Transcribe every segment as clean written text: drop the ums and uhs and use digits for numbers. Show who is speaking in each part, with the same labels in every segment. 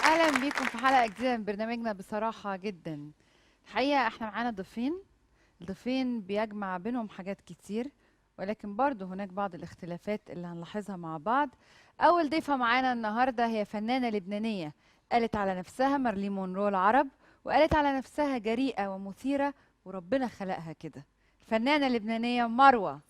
Speaker 1: اهلا بيكم في حلقة جديدة من برنامجنا بصراحة جدا. الحقيقة احنا معانا ضيفين، الضيفين بيجمع بينهم حاجات كتير، ولكن برضو هناك بعض الاختلافات اللي هنلاحظها مع بعض. اول ضيفه معانا النهارده هي فنانة لبنانية قالت على نفسها مارلين مونرو العرب، وقالت على نفسها جريئة ومثيره وربنا خلقها كده. الفنانة اللبنانية مروه.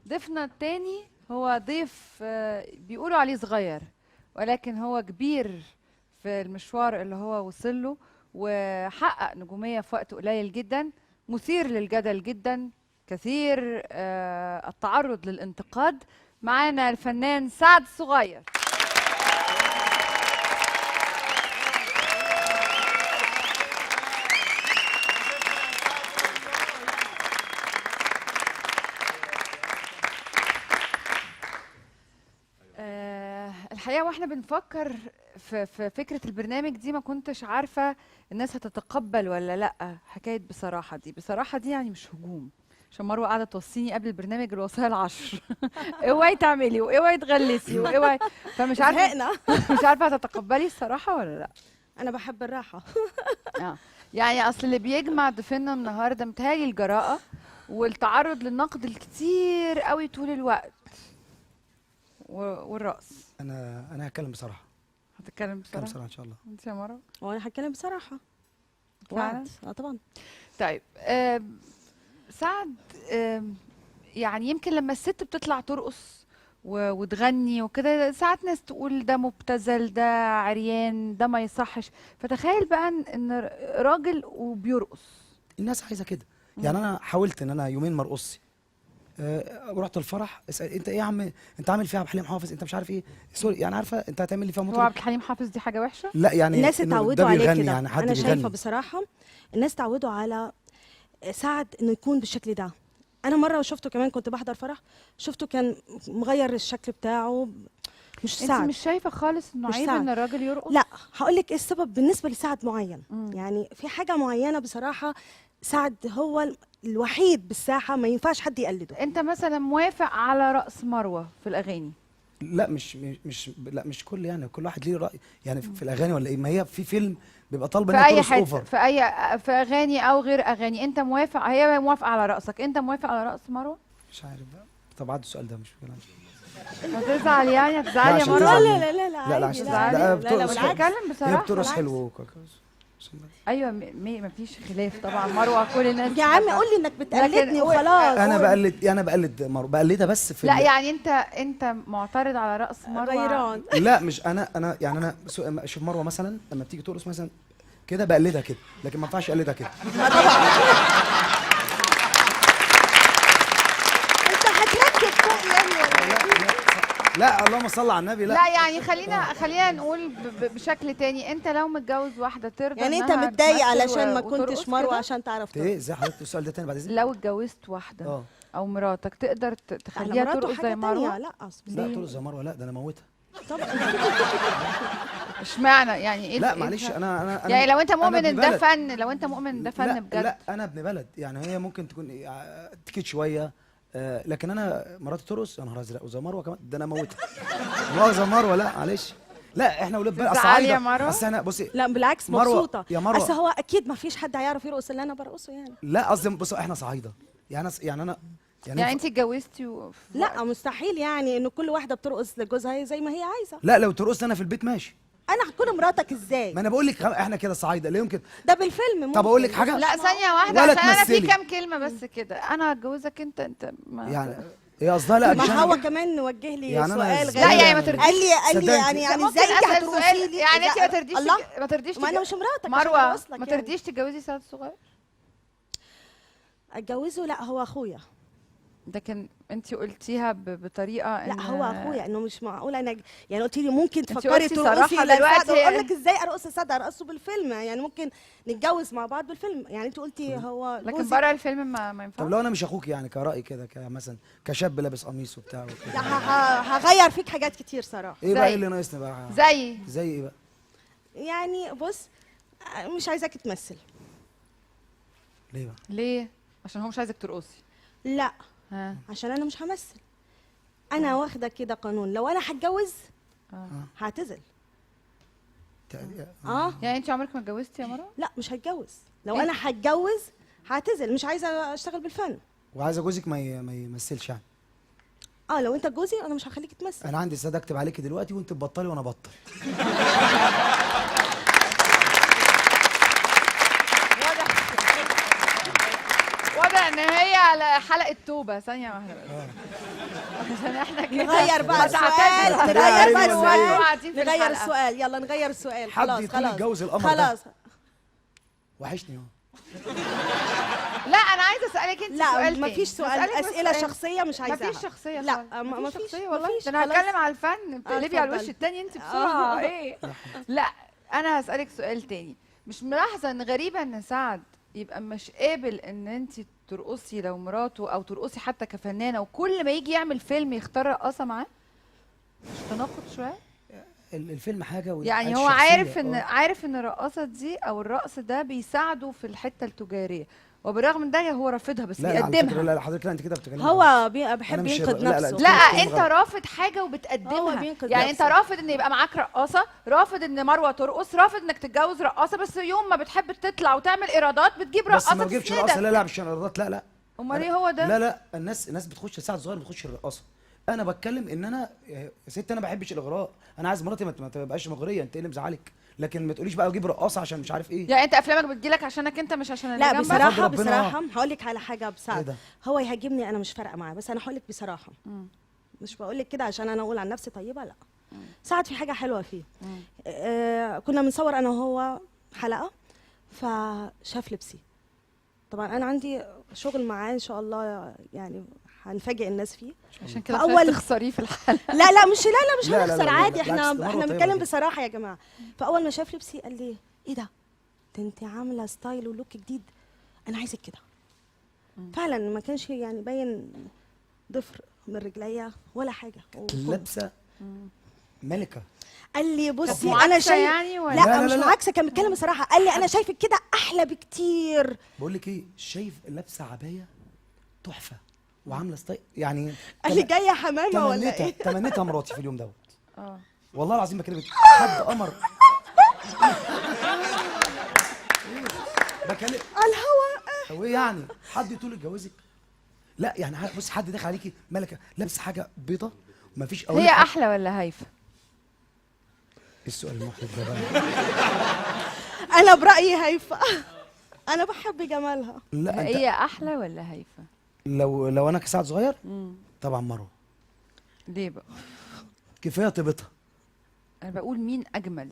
Speaker 1: ضيفنا الثاني هو ضيف بيقولوا عليه صغير، ولكن هو كبير في المشوار اللي هو وصل له، وحقق نجومية في وقت قليل جدا، مثير للجدل جدا، كثير التعرض للانتقاد. معانا الفنان سعد الصغير. الحقيقة واحنا بنفكر في فكرة البرنامج دي ما كنتش عارفة الناس هتتقبل ولا لأ حكاية بصراحة دي. بصراحة دي يعني مش هجوم، عشان مروة قاعدة توصيني قبل البرنامج الوصايا العشر اوعي تعملي واوعي تغلسي واوعي، فمش عارفة مش عارفة هتتقبلي الصراحة ولا لأ.
Speaker 2: أنا بحب الراحة.
Speaker 1: يعني أصل اللي بيجمع ضيفنا النهاردة متهيألي الجراءة والتعرض للنقد الكتير قوي طول الوقت والرقص.
Speaker 3: انا هتكلم بصراحة.
Speaker 1: هتتكلم بصراحة؟
Speaker 3: بصراحة ان شاء الله.
Speaker 1: انت يا مروه؟
Speaker 2: وانا هتكلم بصراحة. فعلا؟ اه طبعا.
Speaker 1: طيب سعد، يعني يمكن لما الست بتطلع ترقص وتغني وكده ساعات ناس تقول ده مبتذل، ده عريان، ده ما يصحش، فتخيل بقى ان راجل وبيرقص.
Speaker 3: الناس عايزه كده. يعني انا حاولت ان انا يومين ما ارقصش. رحت الفرح، اسال انت ايه يا عم، انت عامل فيها عبد الحليم حافظ، انت مش عارف ايه، sorry يعني عارفه انت هتعمل لي فيها مطرب.
Speaker 1: هو عبد الحليم حافظ دي حاجة وحشة؟
Speaker 3: لا يعني
Speaker 2: الناس اتعودوا عليه كده.
Speaker 3: يعني حد
Speaker 2: انا شايفه
Speaker 3: بيغني.
Speaker 2: بصراحة الناس اتعودوا على سعد انه يكون بالشكل ده. انا مرة شفته كمان، كنت بحضر فرح، شفته كان مغير الشكل بتاعه، مش سعد.
Speaker 1: انت مش شايفه خالص انه عيب ان الراجل يرقص؟
Speaker 2: لا هقول لك ايه السبب بالنسبة لسعد معين. يعني في حاجة معينة بصراحة سعد هو الوحيد بالساحة ما ينفعش حد يقلده.
Speaker 1: انت مثلا موافق على رقص مروه في الاغاني؟
Speaker 3: لا مش مش لا مش كل، يعني كل واحد ليه راي يعني في الاغاني ولا ايه. ما هي في فيلم بيبقى طالبه انها ترقص over
Speaker 1: في اي في اغاني او غير اغاني، انت موافق؟ هي موافقة على رقصك، انت موافق على رقص مروه؟
Speaker 3: مش عارف بقى. طب عدوا السؤال ده مش مشكلة.
Speaker 1: هتزعل يعني؟ هتزعل يا مروه؟
Speaker 2: لا لا لا لا
Speaker 3: لا لا لا لا،
Speaker 1: بتتكلم بصراحة.
Speaker 3: هي بترقص حلو.
Speaker 1: ايوه ما فيش خلاف طبعا مروه، كل الناس
Speaker 2: يا عم قول لي انك بتقلدني وخلاص.
Speaker 3: انا بقلد مروه، بقلدها بس في
Speaker 1: لا يعني انت معترض على رقص مروه؟
Speaker 2: غيران.
Speaker 3: لا مش انا يعني انا شوف مروه مثلا لما بتيجي ترقص مثلا كده بقلدها كده، لكن ما ينفعش اقلدها كده.
Speaker 2: طبعا انت هتركب فوق يعني ولا ايه؟
Speaker 3: لا اللهم صل على النبي. لا
Speaker 1: لا يعني خلينا نقول بشكل تاني، انت لو متجوز واحدة ترضى
Speaker 2: يعني انت متضايق علشان ما كنتش مروه عشان تعرف
Speaker 3: ايه؟ ازاي حضرتك السؤال ده تاني بعد اذنك؟
Speaker 1: لو اتجوزت واحدة او مراتك تقدر تخليها ترقص زي مروه؟
Speaker 2: لا
Speaker 3: لا ترقص زي مروه لا، ده انا موتها
Speaker 2: طبعا.
Speaker 1: اشمعنى يعني ايه؟
Speaker 3: لا معلش انا
Speaker 1: يعني لو انت مؤمن ان ده فن، لو انت مؤمن ان ده فن بجد.
Speaker 3: لا انا ابن بلد يعني، هي ممكن تكون تكيت شوية، لكن انا مراتي ترقص يا نهار ازرق وزي مروه كمان، ده انا موتها. مؤاخذة مروه، لا معلش، لا احنا ولاد بلد. اصل
Speaker 1: عايزه
Speaker 3: اصل انا بصي،
Speaker 2: لا بالعكس مبسوطة
Speaker 3: يا مروه،
Speaker 2: اصل هو اكيد ما فيش حد هيعرف يرقص اللي انا برقصه يعني.
Speaker 3: لا قصدي بصي احنا صعايده يعني، يعني انا
Speaker 1: يعني انت اتجوزتي
Speaker 2: لا مستحيل يعني انه كل واحدة بترقص لجوزها زي ما هي عايزه.
Speaker 3: لا لو ترقص انا في البيت ماشي.
Speaker 2: انا هكون مراتك ازاي؟
Speaker 3: ما انا بقول لك احنا كده صعايده لا يمكن.
Speaker 2: ده بالفيلم ممكن.
Speaker 3: طب اقول لك حاجة؟
Speaker 1: لا ثانية واحدة عشان انا في كام كلمة بس كده. انا هتجوزك انت ما
Speaker 3: يعني ايه قصدها؟ لا
Speaker 2: ما هو كمان وجه لي يعني سؤال غريب.
Speaker 1: لا يعني ما ترضيش.
Speaker 2: قال لي يعني ازاي انت هترقصي لي؟
Speaker 1: يعني انت ما ترضيش، ما ترضيش.
Speaker 2: ما انا مش مراتك
Speaker 1: مروه، ما ترضيش تتجوزي سعد الصغير؟
Speaker 2: اتجوزه؟ لا هو اخويا.
Speaker 1: ده كان انت قلتيها بطريقة
Speaker 2: لا هو اخويا، انه مش معقول انا يعني قلتي لي ممكن تفكري ترقصي
Speaker 1: دلوقتي،
Speaker 2: اقول لك ازاي ارقص سعد؟ ارقصه بالفيلم يعني، ممكن نتجوز مع بعض بالفيلم يعني. انت قلتي هو
Speaker 1: لكن بره الفيلم ما ينفعش.
Speaker 3: طب لو انا مش اخوك يعني كرايي كده، كمثلا كشاب لابس قميص وبتاع
Speaker 2: وكده، لا هغير فيك حاجات كتير صراحة.
Speaker 3: ايه بقى اللي ناقصني بقى؟
Speaker 1: زي
Speaker 3: ايه بقى؟
Speaker 2: يعني بص مش عايزاك تمثل.
Speaker 3: ليه بقى؟
Speaker 1: ليه؟ عشان هو مش عايزك ترقصي؟
Speaker 2: لا
Speaker 1: ها.
Speaker 2: عشان انا مش همثل. انا واخده كده قانون، لو انا هتجوز هعتزل.
Speaker 1: يعني انت عمرك ما اتجوزتي يا مروه؟
Speaker 2: لا مش هتجوز، لو انا هتجوز هعتزل، مش عايزه اشتغل بالفن.
Speaker 3: وعايزه جوزك ما يمثلش يعني؟
Speaker 2: لو انت جوزي انا مش هخليك تمثل.
Speaker 3: انا عندي استعداد اكتب عليكي دلوقتي وانت تبطلي وانا ابطل.
Speaker 1: واضح ان هي على حلقة توبه. ثانية واحدة بس عشان احنا كده
Speaker 2: نغير بقى السؤال، نغير بقى السؤال، نغير السؤال، يلا نغير السؤال. خلاص خلاص
Speaker 3: يتجوز القمر خلاص. وحشني اهو.
Speaker 1: لا انا عايزه اسالك انت سؤال.
Speaker 2: لا مفيش سؤال، اسئلة شخصية مش عايزاها.
Speaker 1: مفيش شخصية.
Speaker 2: لا مفيش شخصية
Speaker 1: والله. ده انا هتكلم على الفن، بتقلبي على الوش التاني انت بسرعة. ايه؟ لا انا هسالك سؤال تاني. مش ملاحظة ان غريبة ان سعد يبقى مش قابل ان انت ترقصي لو مراته، او ترقصي حتى كفنانه، وكل ما يجي يعمل فيلم يختار رقاصه معاه؟ مش تناقض شوية؟
Speaker 3: الفيلم حاجة،
Speaker 1: يعني هو عارف ان عارف ان الرقاصه دي او الرقص ده بيساعده في الحتة التجارية، وبالرغم من ده هو رافضها بس بيقدمها.
Speaker 3: لا لا حضرتك، لا انت كده بتتكلمي.
Speaker 2: هو بيحب ينقذ نفسه.
Speaker 1: لا انت رافض حاجة وبتقدمها. يعني انت رافض ان يبقى معاك رقاصه، رافض ان مروه ترقص، رافض انك تتجوز رقاصه، بس يوم ما بتحب تطلع وتعمل ايرادات بتجيب رقاصه.
Speaker 3: بس ما بجيبش رقاصه. لا لا مش ايرادات. لا لا.
Speaker 1: امال ايه هو ده؟
Speaker 3: لا لا الناس بتخش ساعة صغيرة بتخش الرقاصه. انا بتكلم ان انا يا ست انا ما بحبش الاغراء، انا عايز مراتي ما تبقاش مغرية. انت ايه اللي مزعلك؟ لكن ما تقوليش بقى اجيب رقاصه عشان مش عارف ايه.
Speaker 1: يعني انت افلامك بتجيلك عشانك انت مش عشان اللي
Speaker 2: لا
Speaker 1: جنبك؟
Speaker 2: بصراحة بصراحة هقول لك على حاجة بسعد. هو يهاجمني انا مش فارقه معاه، بس انا هقول لك بصراحة. مش بقول لك كده عشان انا اقول عن نفسي طيبة، لا. سعد في حاجة حلوة فيه. كنا بنصور انا وهو حلقة، فشاف لبسي. طبعا انا عندي شغل معاه ان شاء الله، يعني هنفاجئ الناس فيه.
Speaker 1: عشان كده اول تخسريه في الحلقة.
Speaker 2: لا لا مش لا لا مش هنخسر عادي، احنا بنتكلم بصراحة يا جماعة. فاول ما شاف لبسي قال لي ايه ده؟ ده انت عامله style و look جديد، انا عايزك كده. فعلا ما كانش يعني باين ضفر من رجليا ولا حاجة.
Speaker 3: لابسه ملكه.
Speaker 2: قال لي بصي انا شايف
Speaker 1: يعني ولا؟
Speaker 2: لا, لا مش معاكسة، كان بيتكلم بصراحة. قال لي انا شايفك كده احلى بكتير.
Speaker 3: بقول لك ايه، شايف لابسه عباية تحفة وعامله style يعني.
Speaker 2: قال لي جاية حمامه ولا ايه؟
Speaker 3: تمنيتها مراتي في اليوم دوت. والله العظيم بكلمك حد قمر. بكلم
Speaker 2: على الهوا.
Speaker 3: هو ايه يعني؟ حد يطول يتجوزك؟ لا يعني بص، حد داخل عليكي ملكه لابسه حاجة بيضة ومفيش.
Speaker 1: هي احلى ولا هيفا؟
Speaker 3: السؤال المحرج ده بقى.
Speaker 2: انا برايي هيفا. انا بحب جمالها.
Speaker 3: لا
Speaker 1: هي احلى ولا هيفا؟
Speaker 3: لو انا كسعد صغير طبعا مروه.
Speaker 1: ليه بقى؟
Speaker 3: كفاية طيبتها.
Speaker 1: انا بقول مين اجمل؟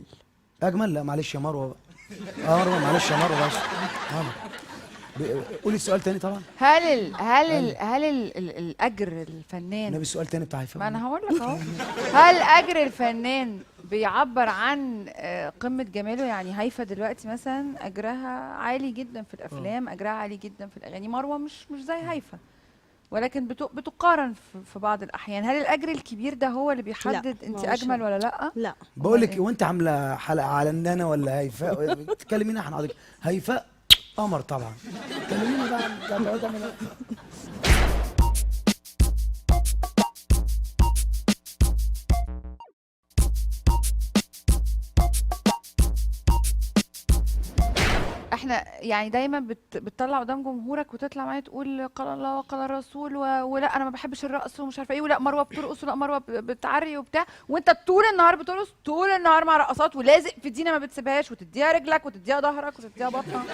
Speaker 3: اجمل؟ لا معلش يا مروه بقى. مروه معلش يا مروه بس. قولي السؤال تاني. طبعا
Speaker 1: هل ال هل ال هل ال ال الاجر الفنان؟
Speaker 3: النبي السؤال تاني بتاع هيفا.
Speaker 1: ما انا هقول لك اهو. هل اجر الفنان بيعبر عن قمة جماله؟ يعني هيفا دلوقتي مثلا اجرها عالي جدا في الافلام، اجرها عالي جدا في الاغاني. مروه مش زي هيفا، ولكن بتقارن في بعض الاحيان. هل الاجر الكبير ده هو اللي بيحدد انت اجمل ولا لا؟
Speaker 2: لا.
Speaker 3: بقول لك وانت عامله حلقة على ان انا ولا هيفاء؟ تكلمينا احنا حضرتك. هيفاء قمر طبعا. كلميني بقى.
Speaker 1: احنا يعني دايما بتطلع قدام جمهورك وتطلع معايا تقول قال الله وقال الرسول ولا انا ما بحبش الرقص ومش عارفه ايه، ولا مروه بترقص ولا مروه بتعري وبتاع، وانت طول النهار بترقص طول النهار مع رقصات ولازق في دينا ما بتسيبهاش، وتديها رجلك وتديها ظهرك وتديها بطنك.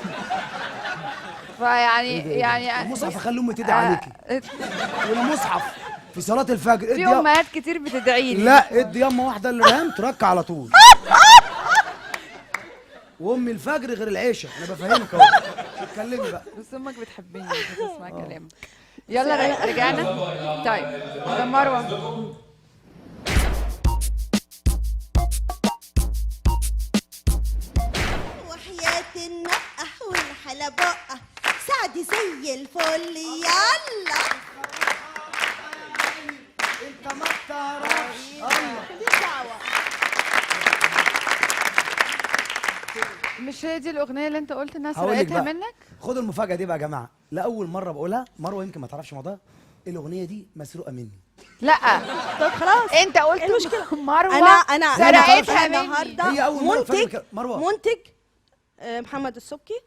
Speaker 1: فيعني يعني
Speaker 3: المصحف خلي امي تدعي عليكي. والمصحف في صلاة الفجر
Speaker 1: في امهات كتير بتدعي لي.
Speaker 3: لا ادي ياما واحدة اللي رام ترك على طول. وامي الفجر غير العيشة، انا بفهمك اهو. اتكلمي بقى.
Speaker 1: بس امك بتحبني بتسمع كلامك. يلا رجعنا. طيب ده مروه.
Speaker 2: وحياة النقه والحلبقه سعد زي الفل. يلا
Speaker 3: انت ما بتعرفش. الله
Speaker 2: دي دعوه.
Speaker 1: مش هي دي الاغنية اللي انت قلت انها سرقتها منك؟
Speaker 3: خدوا المفاجاة دي بقى يا جماعة، لاول مرة بقولها، مروه يمكن ما تعرفش الموضوع، الاغنية دي مسروقه مني.
Speaker 1: لا
Speaker 2: طب خلاص
Speaker 1: انت قلت
Speaker 2: المشكلة
Speaker 1: مروه
Speaker 2: انا
Speaker 1: سرقتها مني
Speaker 2: النهارده.
Speaker 3: هي اول مرة
Speaker 2: منتج
Speaker 3: مروه
Speaker 2: منتج محمد السبكي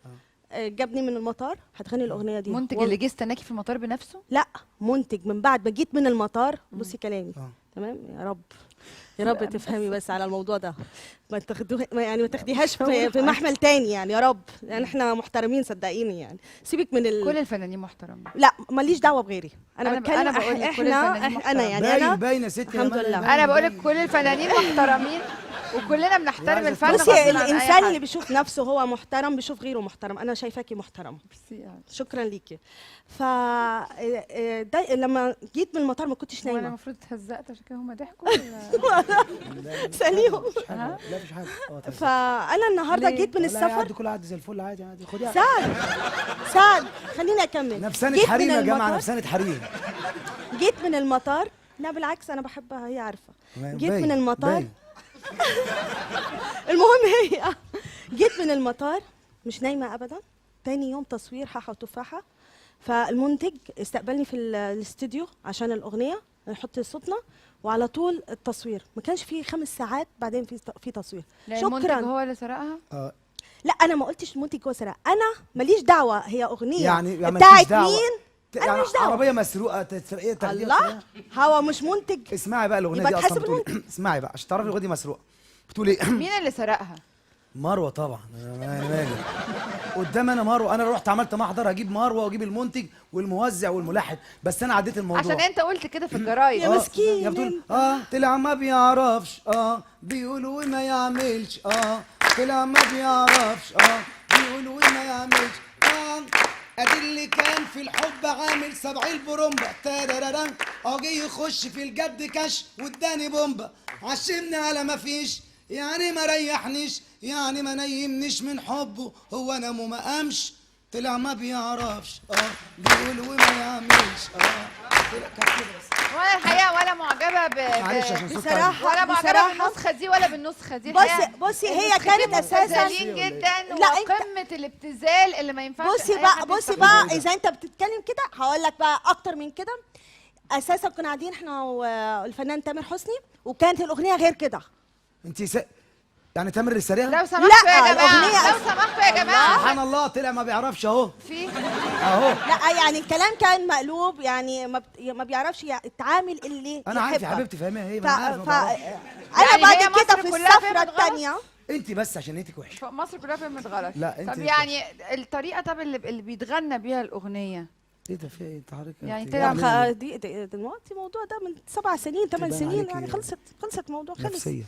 Speaker 2: جابني من المطار، هتغني الاغنية دي.
Speaker 1: منتج اللي جه استناكي في المطار بنفسه؟
Speaker 2: لا منتج من بعد ما جيت من المطار. بصي كلامي تمام، يا رب يا رب تفهمي بس على الموضوع ده، ما تاخدوه يعني ما تاخديهاش في محمل تاني يعني، يا رب يعني احنا محترمين صدقيني يعني، سيبك من
Speaker 1: كل الفنانين محترمين.
Speaker 2: لا ماليش دعوه بغيري، انا بتكلم
Speaker 1: انا بقول لك كل الفنانين
Speaker 2: انا يعني انا
Speaker 3: باينة ستي
Speaker 2: الحمد لله.
Speaker 1: انا بقول لك كل الفنانين محترمين وكلنا بنحترم الفن.
Speaker 2: بصي الانسان اللي بيشوف نفسه هو محترم بيشوف غيره محترم، انا شايفاكي محترمه. شكرا ليكي. ف لما جيت من المطار ما كنتش نايمة.
Speaker 1: انا المفروض اتهزقت عشان كده هم ضحكوا ولا
Speaker 2: ساليهم؟
Speaker 3: لا مفيش حاجة.
Speaker 2: فانا النهارده جيت من السفر.
Speaker 3: عادي كل عادي زي الفل، عادي عادي خديها.
Speaker 2: سعد سعد خليني اكمل.
Speaker 3: نفسانه حريم يا جماعة، نفسانه حريم.
Speaker 2: جيت من المطار، لا بالعكس انا بحبها هي عارفه. جيت من المطار المهم هي جيت من المطار مش نايمة ابدا. تاني يوم تصوير حاحه وتفاحه، فالمنتج استقبلني في الاستوديو عشان الاغنية نحط صوتنا، وعلى طول التصوير ما كانش فيه 5 ساعات بعدين في تصوير.
Speaker 1: شكرا. المنتج هو اللي سرقها؟
Speaker 2: لا انا ما قلتش المنتج هو سرقها، انا ماليش دعوه، هي اغنية
Speaker 3: يعني
Speaker 2: بتاعت مين؟ انا ماليش دعوه.
Speaker 3: عربية مسروقه تسرقيها تاخديها.
Speaker 2: الله هو مش منتج.
Speaker 3: اسمعي بقى الاغنية دي اصلا بتقول اسمعي بقى عشان تعرفي الاغنية دي مسروقه. بتقول ايه؟
Speaker 1: مين اللي سرقها؟
Speaker 3: مروه طبعا. انا مالي قدام انا مروه، انا رحت عملت محضر هجيب مروه واجيب المنتج والموزع والملحن، بس انا عديت الموضوع
Speaker 1: عشان انت قلت كده في الجرايد.
Speaker 2: يا مسكين
Speaker 3: يا بتقول طلع ما بيعرفش، بيقولوا ما يعملش، طلع ما بيعرفش، بيقولوا ما يعملش، ادي اللي كان في الحب عامل 70 برومبا تاراراران، جه يخش في الجد كاش واداني بومبا، عشمني على ما فيش، يعني ما ريحنيش، يعني ما نيمنيش من حبه، هو انا ما قامش، طلع ما بيعرفش، بيقول وما يعملش،
Speaker 1: وانا الحقيقة ولا معجبه
Speaker 3: معلش عشان
Speaker 2: بصراحة،
Speaker 1: ولا معجبه بالنسخة دي ولا بالنسخة دي.
Speaker 2: بصي هي كانت اساسا
Speaker 1: جدا وقمة الابتذال اللي ما ينفعش.
Speaker 2: بصي بقى اذا انت بتتكلم كده هقول لك بقى اكتر من كده. اساسا كنا قاعدين احنا والفنان تامر حسني، وكانت الاغنية غير كده.
Speaker 3: انت يعني تامر اللي سرقها؟
Speaker 1: لو سمحتوا يا جماعة، لو سمحتوا يا جماعة.
Speaker 3: سبحان الله طلع ما بيعرفش اهو.
Speaker 1: في
Speaker 3: اهو.
Speaker 2: لا يعني الكلام كان مقلوب، يعني ما بيعرفش يتعامل اللي
Speaker 3: انا عارف يا حبيبتي فاهمها هي، ما انا عارف.
Speaker 2: انا يعني بعد كده في السفرة الثانية
Speaker 3: انت بس عشان نيتك وحشة.
Speaker 1: مصر كلها فهمت غلط.
Speaker 3: لا انت
Speaker 1: طب يعني الطريقة، طب اللي بيتغنى بيها الاغنية
Speaker 3: ايه ده؟ في ايه حضرتك؟
Speaker 1: يعني طلع
Speaker 2: دي دلوقتي الموضوع ده من 7 سنين 8 سنين يعني، خلصت الموضوع خلص.
Speaker 3: نفسية.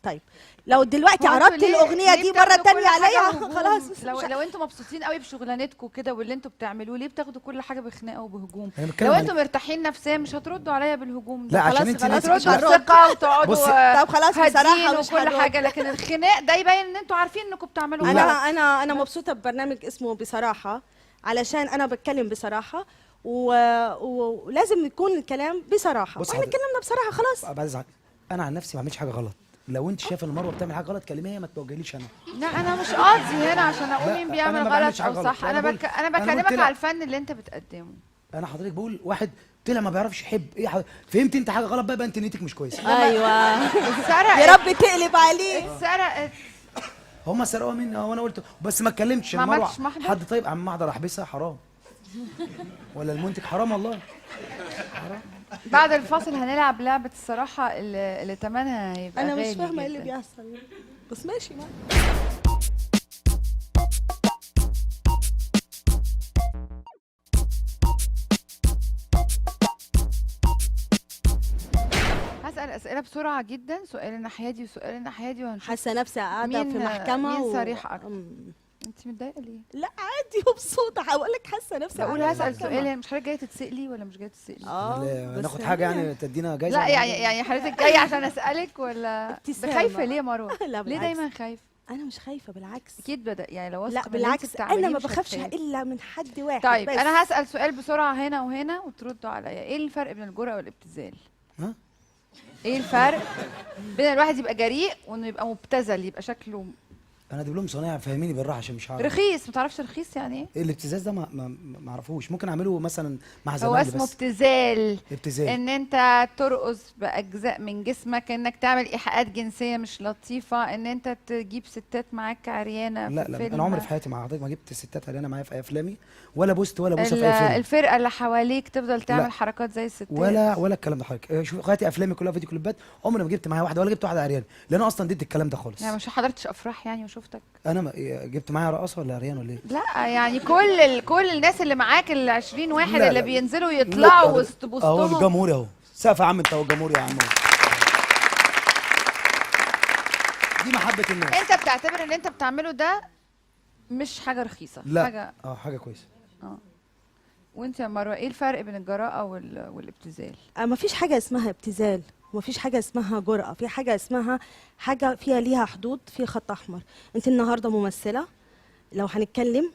Speaker 2: طيب لو دلوقتي عرضت الاغنية دي مرة تانية عليا خلاص.
Speaker 1: لو انتوا مبسوطين قوي بشغلانتكم كده واللي انتوا بتعملوه، ليه بتاخدوا كل حاجة بخناقه وبهجوم؟ لو انتوا مرتاحين نفسيا مش هتردوا عليا بالهجوم ده.
Speaker 3: لا عشان انت
Speaker 1: هتردوا بثقة وتقعدوا.
Speaker 2: طب خلاص بصراحة مش
Speaker 1: وكل حاجة، لكن الخناق ده يبين ان انتوا عارفين انكم بتعملوا.
Speaker 2: انا انا مبسوطة ببرنامج اسمه بصراحة، علشان انا بتكلم بصراحة ولازم يكون الكلام بصراحة. واحنا اتكلمنا بصراحة خلاص.
Speaker 3: بعد انا عن نفسي ما بعملش حاجة غلط. لو انت شايفه ان مروه بتعمل حاجة غلط كلميها، ما توجهليش انا.
Speaker 1: لا انا مش قاضي هنا عشان اقول مين بيعمل غلط او صح. انا بكلمك على الفن اللي انت بتقدمه.
Speaker 3: انا حضرتك بقول واحد طلع ما بيعرفش يحب ايه فهمت انت حاجة غلط بقى، يبقى انت نيتك مش كويسة.
Speaker 2: ايوه يا رب تقلب عليه.
Speaker 1: اتسرقت،
Speaker 3: هم سرقوها مني وانا قلت بس ما اتكلمتش.
Speaker 1: ما عملتش محضر؟
Speaker 3: حد طيب عم محضر احبسها حرام، ولا المنتج حرام والله حرام.
Speaker 1: بعد الفاصل هنلعب لعبة الصراحة اللي تمنها هيبقى
Speaker 2: أنا
Speaker 1: غالي.
Speaker 2: مش فاهمة ايه اللي بيحصل بس ماشي.
Speaker 1: هسأل أسئلة بسرعة جدا، سؤال الناحية دي وسؤال الناحية دي، وهنشوف.
Speaker 2: حاسة نفسي قاعدة في محكمة.
Speaker 1: مين صريح أكتر؟ انت متضايقة ليه؟
Speaker 2: لا عادي مبسوطة، هقول لك حاسه نفسي.
Speaker 1: بقول هسال سؤال، يعني مش حضرتك جاية تتسالي ولا مش جاية تتسالي؟
Speaker 3: ناخد حاجة يعني تدينا جايزة؟
Speaker 1: لا يعني حضرتك جاية عشان اسالك ولا خايفة ليه يا مروه؟
Speaker 2: لا
Speaker 1: ليه دايما خايفة؟
Speaker 2: انا مش خايفة بالعكس.
Speaker 1: اكيد بدا يعني لو واثقة.
Speaker 2: لا بالعكس انا ما بخافش الا من حد واحد.
Speaker 1: طيب
Speaker 2: بس.
Speaker 1: انا هسال سؤال بسرعة هنا وهنا وتردوا عليا. ايه الفرق بين الجرأة والابتذال؟
Speaker 3: ها؟
Speaker 1: ايه الفرق بين الواحد يبقى جريء وانه يبقى مبتذل، يبقى شكله
Speaker 3: انا دبلوم صنايع، فهميني بالراحة عشان مش عارف.
Speaker 1: رخيص، ما تعرفش رخيص يعني ايه؟
Speaker 3: الابتزاز ده ما اعرفوش، ممكن اعمله مثلا مع زمايلي.
Speaker 1: هو اسمه ابتذال.
Speaker 3: ابتذال
Speaker 1: ان انت ترقص باجزاء من جسمك، انك تعمل ايحاءات جنسية مش لطيفة، ان انت تجيب ستات معاك عريانه.
Speaker 3: لا لا، انا عمري في حياتي مع حضرتك ما جبت ستات عريانه معايا في افلامي، ولا بوست ولا بوسه في اي فيلم.
Speaker 1: الفرقة اللي حواليك تفضل تعمل حركات زي الستات
Speaker 3: ولا الكلام ده حضرتك. شوف خدتي افلامي كلها فيديو كليبات، عمري ما جبت معايا واحدة ولا جبت واحدة عريانه، لان انا اصلا ضد الكلام ده خالص.
Speaker 1: يعني مش حضرتش افراح يعني وشفتك؟
Speaker 3: انا ما جبت معايا رقاصه ولا عريان ولا ايه؟
Speaker 1: لا يعني كل الناس اللي معاك ال 20 واحد لا اللي لا بينزلوا يطلعوا وسط بوسطهم.
Speaker 3: اهو الجمهور اهو، سقف يا عم انت، اهو الجمهور يا عم. دي محبة الناس.
Speaker 1: انت بتعتبر ان انت بتعمله ده مش حاجة رخيصة؟
Speaker 3: لا، حاجة حاجة كويسة.
Speaker 1: وانت يا مروه ايه الفرق بين الجراءة والابتذال؟
Speaker 2: مفيش حاجة اسمها ابتذال، ومفيش حاجة اسمها جرأة، في حاجة اسمها حاجة فيها ليها حدود، في خط أحمر. أنت النهاردة ممثلة، لو هنتكلم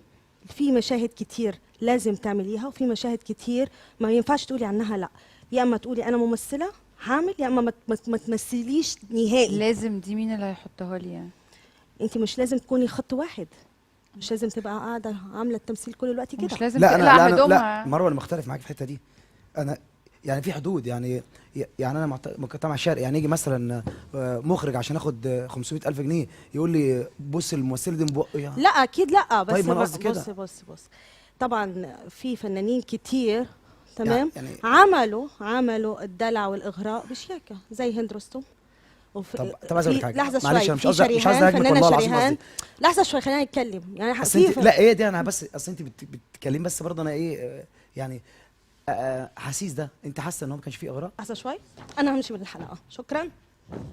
Speaker 2: في مشاهد كتير لازم تعمليها، وفي مشاهد كتير ما ينفعش تقولي عنها لا. يا إما تقولي أنا ممثلة هعمل، يا إما ما تمثليش نهائي.
Speaker 1: لازم دي مين اللي هيحطها لي يعني؟
Speaker 2: أنت مش لازم تكوني خط واحد، مش لازم تبقى قاعدة عاملة التمثيل كل الوقت كده.
Speaker 1: مش لازم تقلع هدومها.
Speaker 3: لا مروة، أنا مختلف معاك في الحتة دي. أنا يعني في حدود، يعني انا مجتمع شرقي، يعني يجي مثلا مخرج عشان اخد 500,000 جنيه يقول لي بص الممثلة دي مبق يعني.
Speaker 2: لا اكيد لا، بس
Speaker 3: طيب ما انا قصدي كده.
Speaker 2: بص بص بص، طبعا في فنانين كتير تمام
Speaker 3: يعني
Speaker 2: عملوا الدلع والاغراء بشياكه زي هند رستم.
Speaker 3: طب عايز اقول لك حاجة،
Speaker 2: لحظة شوية، في شريهان، فنانة شريهان، لحظة شوية خلينا نتكلم يعني.
Speaker 3: لا ايه دي، انا بس اصل انت بتتكلمي بس برضه انا ايه يعني حسيس ده، انت حاسه ان هو ما كانش فيه اغراء؟
Speaker 2: لحظة شوية، انا همشي من الحلقة، شكرا.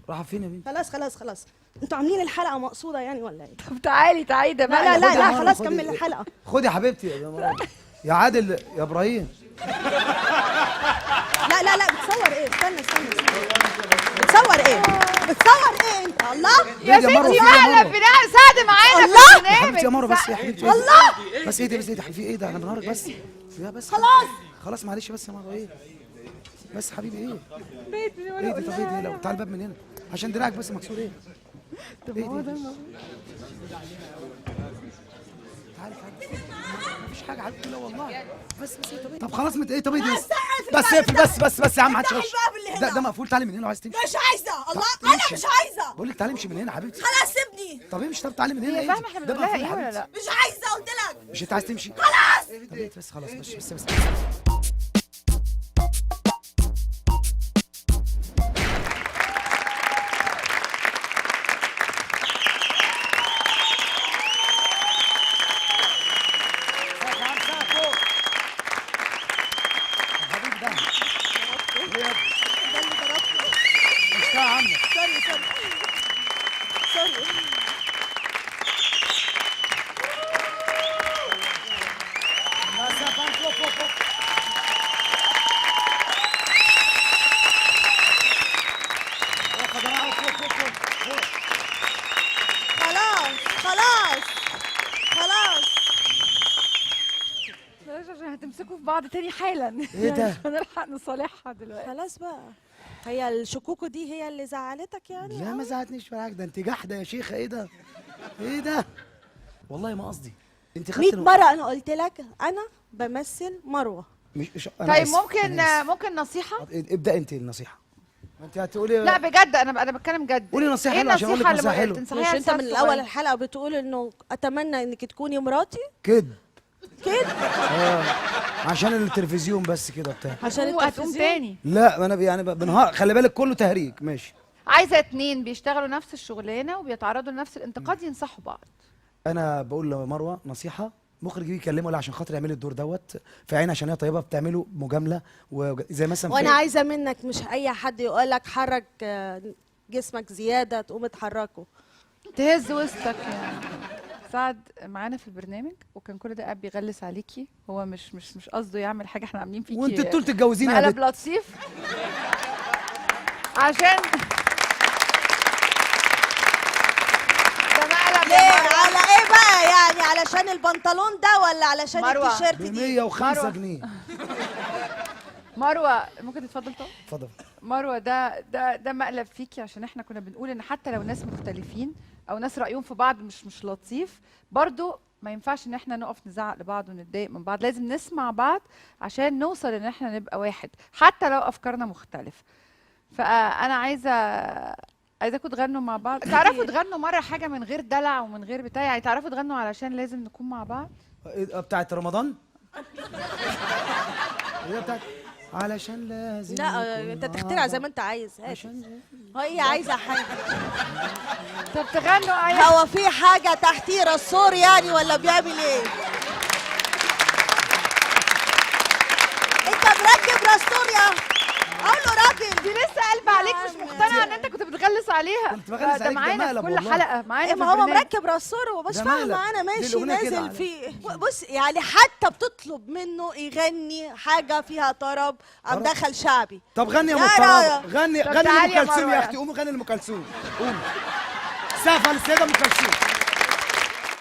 Speaker 3: راح فين يا بنتي؟
Speaker 2: خلاص خلاص خلاص، انتوا عاملين الحلقة مقصوده يعني ولا ايه؟
Speaker 1: طب تعالي تعالي ده بقى.
Speaker 2: لا لا لا خلاص كمل الحلقة.
Speaker 3: خدي يا حبيبتي يا عادل يا ابراهيم.
Speaker 2: لا لا لا، بتصور ايه؟ استنى استنى، بتصور ايه؟ بتصور ايه انت؟ الله
Speaker 1: يا ستي، مقلب بناء سعد معانا في البرنامج.
Speaker 3: يا حبيبتي يا مروه، بس يا حبيبتي
Speaker 2: والله،
Speaker 3: بس ايه ده، بس ايه ده، في ايه ده؟ احنا بنهرج بس يا بس
Speaker 2: خلاص
Speaker 3: خلاص، معلش بس يا مروه. ايه بس حبيبي، ايه ايه ده؟ طب ايه ده؟ لو تعال الباب من هنا عشان دراعك بس مكسور. ايه
Speaker 1: طب هو ده؟
Speaker 3: تعالي تعالي، مفيش حاجة حبيبتي. لا والله بس بس. طب خلاص ايه؟ طب ايه ده؟ بس اقفل بس بس بس يا عم، محدش يخش. ده مقفول، تعالي من هنا لو عايز تمشي.
Speaker 2: مش عايزه الله، انا مش عايزه.
Speaker 3: بقول لك تعالي امشي من هنا حبيبتي.
Speaker 2: خلاص سيبني.
Speaker 3: طب امشي، طب تعالي من هنا.
Speaker 1: هي فاهمه احنا بنقول لها ايه ولا لا؟
Speaker 2: مش عايزه قلت لك.
Speaker 3: مش انت عايز تمشي؟
Speaker 2: خلاص.
Speaker 3: طب ايه بس خلاص، بس بس بس.
Speaker 1: هتمسكوا في بعض تاني حالا.
Speaker 3: ايه ده؟
Speaker 1: مش هنلحق نصالحها دلوقتي.
Speaker 2: خلاص بقى، هي الشكوكو دي هي اللي زعلتك يعني؟
Speaker 3: لا ما زعلتنيش ولا حاجة، ده انت جحده يا شيخه. ايه ده؟ ايه ده؟ والله ما قصدي. انت خدت
Speaker 2: 100 مرة انا قلت لك انا بمثل مروه.
Speaker 3: مش
Speaker 1: طيب ممكن نصيحة؟
Speaker 3: ابدا انت النصيحة. ما انت هتقولي
Speaker 1: لا بجد، انا بتكلم جد.
Speaker 3: قولي نصيحة حلوة عشان اقول لك نصيحة حلوة.
Speaker 2: مش انت من الاول الحلقة بتقول انه اتمنى انك تكوني مراتي؟
Speaker 3: كده
Speaker 2: كده
Speaker 3: عشان التلفزيون بس كده بتاع.
Speaker 2: عشان
Speaker 1: التلفزيون تاني؟
Speaker 3: لا انا يعني بنهار، خلي بالك كله تهريج. ماشي.
Speaker 1: عايزه اتنين بيشتغلوا نفس الشغلانة وبيتعرضوا لنفس الانتقاد ينصحوا بعض.
Speaker 3: انا بقول لمروه نصيحة، مخرج يجي يكلمه لا عشان خاطر يعمل الدور دوت في عين، عشان هي طيبة بتعمله مجاملة وزي مثلا.
Speaker 2: وانا عايزه منك مش اي حد يقول لك حرك جسمك زيادة تقوم تحركه،
Speaker 1: تهز وسطك يعني. سعد معانا في البرنامج وكان كل ده قاعد بيغلس عليكي، هو مش مش مش قصده يعمل حاجة، احنا عاملين فيكي
Speaker 3: وانت طول تتجوزيني يا
Speaker 1: مقلب لطيف عشان ده مقلب.
Speaker 2: ليه؟ على ايه بقى يعني؟ علشان البنطلون ده ولا علشان التيشيرت دي؟
Speaker 3: ب 105 جنيه.
Speaker 1: مروه ممكن تتفضل؟ طب
Speaker 3: اتفضل.
Speaker 1: مروه ده ده ده مقلب فيكي، عشان احنا كنا بنقول ان حتى لو ناس مختلفين او ناس رايهم في بعض مش لطيف، برضو ما ينفعش ان احنا نقف نزعق لبعض ونتضايق من بعض. لازم نسمع بعض عشان نوصل ان احنا نبقى واحد حتى لو افكارنا مختلفة. فانا عايزاكم تغنوا مع بعض. تعرفوا تغنوا مرة حاجة من غير دلع ومن غير بتاع؟ يعني تعرفوا تغنوا علشان لازم نكون مع بعض؟
Speaker 3: بتاعت رمضان؟ هي بتاعت علشان لازم.
Speaker 2: لا انت تخترع زي ما انت عايز. هات، هي عايزه حاجة.
Speaker 1: طب تغنوا ايه؟
Speaker 2: هو في حاجة تحتيه رسور يعني ولا بيعمل ايه؟ انت مركب رسور يا اقول له راجل.
Speaker 1: دي لسه قلب عليك، مش مقتنعة ان انت كنت بتغلس عليها.
Speaker 3: كنت بغلس
Speaker 1: ده
Speaker 3: عليك، ده
Speaker 1: معانا في
Speaker 3: مقلب
Speaker 1: كل
Speaker 3: والله.
Speaker 1: حلقة، معانا
Speaker 2: ما
Speaker 1: في
Speaker 2: هو
Speaker 1: البرنامج.
Speaker 2: مركب رسور ومش
Speaker 3: ده
Speaker 2: فاهمه
Speaker 3: مقلب.
Speaker 2: انا
Speaker 3: دي
Speaker 2: ماشي
Speaker 3: الأغنية كده
Speaker 2: نازل
Speaker 3: على
Speaker 2: في بص يعني حتى بتطلب منه يغني حاجة فيها طرب قام دخل شعبي.
Speaker 3: طب غني يا
Speaker 2: يا
Speaker 3: ام الطرب، غني
Speaker 1: طب
Speaker 3: غني
Speaker 1: تعالي
Speaker 3: لام
Speaker 1: يا
Speaker 3: كلثوم
Speaker 1: مروة.
Speaker 3: يا اختي، قومي غني لام كلثوم، قومي سقف على السيدة ام كلثوم.